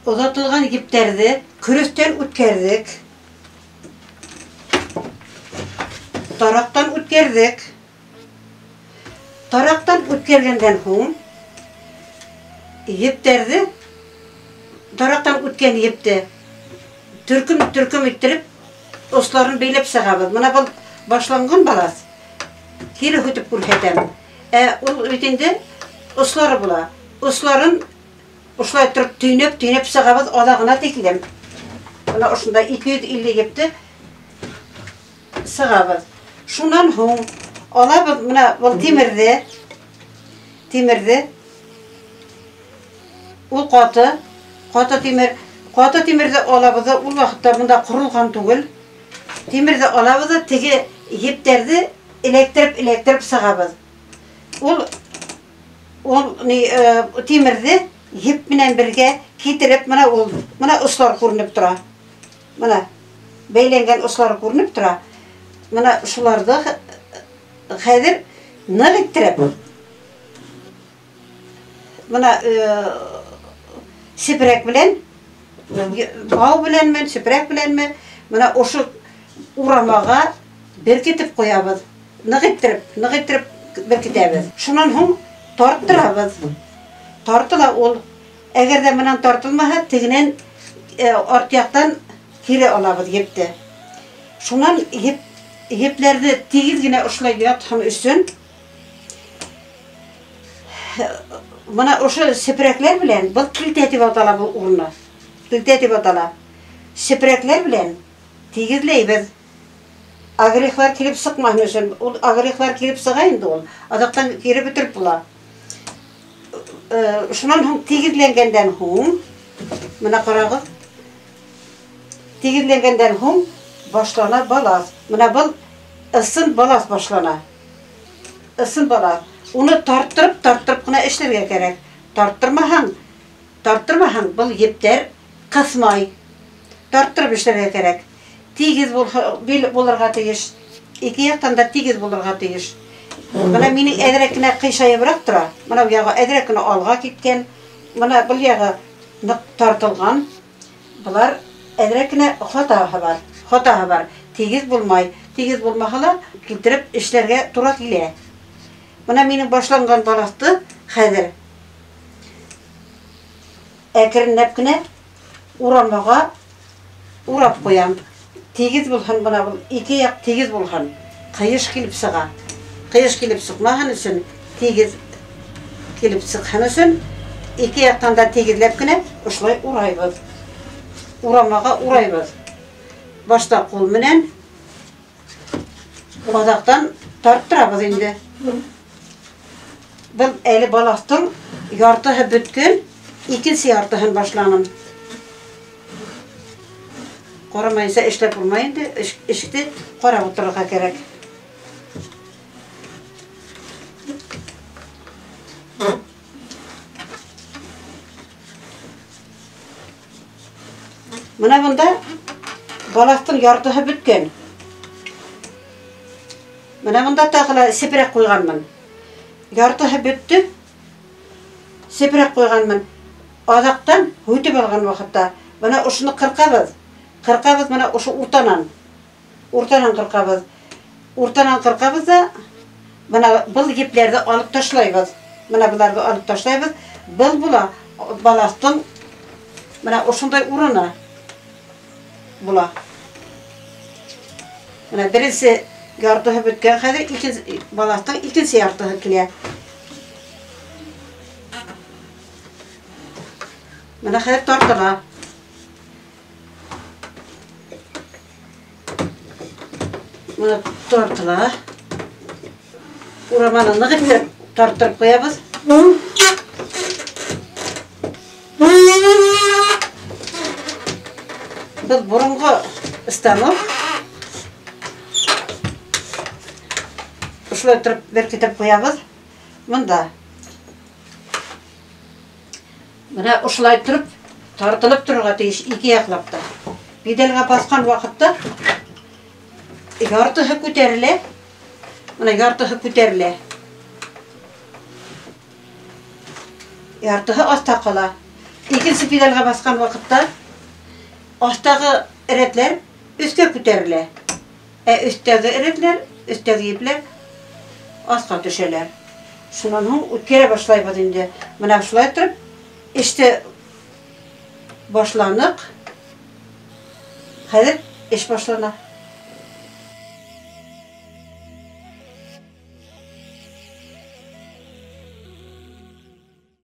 Оҙатылған ептәрҙе көрөҫтән үткәрҙек. Тараҡтан үткәрҙек. Тараҡтан үткәргәндән һуң ептәрҙе, тараҡтан үткән епте төркөм-төркөм иттереп осларын бәйләп сығабыҙ. Бына был башланған балаҫ. Кире һүтеп күрһәтәм. Ә ул бит инде ослары була. Осларын ошолай тороп төйнәп-төйнәп сығабыҙ аҙағына тиклем. Бына ошонда 250 епте сығабыҙ. Шунан һуң алабыҙ бына был тимерҙе, тимерҙе. Ул ҡаты, ҡаты тимер, ҡаты тимерҙе алабыҙ ҙа, ул ваҡытта бында ҡоролған түгел. Тимерҙе алабыҙ ҙа теге ептәрҙе эләктереп-эләктереп сығабыҙ. Ул ни тимерҙе еп менән бергә китереп, бына ул, бына ослар күренеп тора. Бына бәйләнгән ослар күренеп тора. Бына шуларҙы хәҙер ныҡ иттереп, бына сепрәк белән, бау беләнме, сепрәк беләнме, бына ошо урамаға беркетеп ҡуябыҙ. Ныҡ иттереп, ныҡ иттереп беркетәбеҙ. Шунан һуң тарттырабыҙ. Тартыла ул. Әгәр ҙә бынан тартылмаһа, тегенән арт яҡтан кире алабыҙ епте. Шунан епләрҙе тигеҙ генә ошолай ятһын өсөн бына ошо сепрәкләр белән, был килтә тип атала был урыны. Килтә тип атала. Сепрәкләр белән тигеҙләйбеҙ. Агрехлар килеп сыҡмаһын өсөн, ул агрехлар килеп сыға инде ул. Аҙаҡтан кире бөтөрөп була. Шунан һуң тигеҙләнгәндән һуң, бына ҡарағыҙ, тигеҙләнгәндән һуң башлана балаҫ. Бына был ысын балаҫ башлана. Ысын балаҫ. Уны тарттырып, тарттырып ҡына эшләргә кәрәк. Тарттырмаһаң, тарттырмаһаң, был ептәр ҡыҫмай. Тарттырып эшләргә кәрәк. Тигеҙ булырға тейеш. Ике яҡтан да тигеҙ булырға тейеш. Бына минең әҙерәк кенә ҡыйшайыбыраҡ тора. Бына был яғы әҙерәк кенә алға киткән. Бына был яғы ныҡ тартылған. Былар әҙерәк кенә хатаһы бар. Хатаһы бар. Тигеҙ булмай. Тигеҙ булмаһа ла килтереп эшләргә тура килә. Бына минең башланған балаҫты хәҙер әкренләп кенә урамаға урап ҡуям. Тигеҙ булһын, бына был ике яҡ тигеҙ булһын. Ҡыйыш килеп сыға. Ҡыйыш килеп сыҡмаһын өсөн, тигеҙ килеп сыҡһын өсөн ике яҡтан да тигеҙләп кенә ошолай урайбыҙ. Урамаға урайбыҙ. Башта ҡул менән, аҙаҡтан тарттырабыҙ инде. Был әле балаҫтың яртыһы бөткән, икенсе яртыһын башланым. Ҡарамайынса эшләп булмай инде, эште ҡарап ултырырға кәрәк. Бына бында балаҫтың яртыһы бөткән. Бына бында тағы ла сепрәк ҡуйғанмын. Яртыһы бөттө, сепрәк ҡуйғанмын. Аҙаҡтан һүтеп алған ваҡытта бына ошоно ҡырҡабыҙ. Ҡырҡабыҙ бына ошо уртанан. Уртанан ҡырҡабыҙ. Уртанан ҡырҡабыҙ ҙа бына был епләрҙе алып ташлайбыҙ. Бына быларҙы алып ташлайбыҙ. Был була балаҫтың бына ошондай урыны була. Бына беренсе яртыһы бөткән, хәҙер икенсе балаҫтың икенсе яртыһы килә. Бына хәҙер тартыла. Бына тартыла. Ураманы ныҡ итеп тарттырып ҡуябыҙ. Был боронғо станок. Ошолай тороп беркетеп ҡуябыҙ. Бында. Бына ошолай тороп тартылып торорға тейеш ике яҡлап та. Педалға баҫҡан ваҡытта яртыһы күтәрелә. Бына яртыһы күтәрелә. Яртыһы аҫта ҡала. Икенсе педальға баҫҡан ваҡытта аҫтағы рәтләр өҫкә күтәрелә. Ә өҫтәге рәтләр, өҫтәге епләр аҫҡа төшәләр. Шунан һуң үткәрә башлайбыҙ инде. Менә шулай торып эште башланыҡ. Хәҙер эш башлана.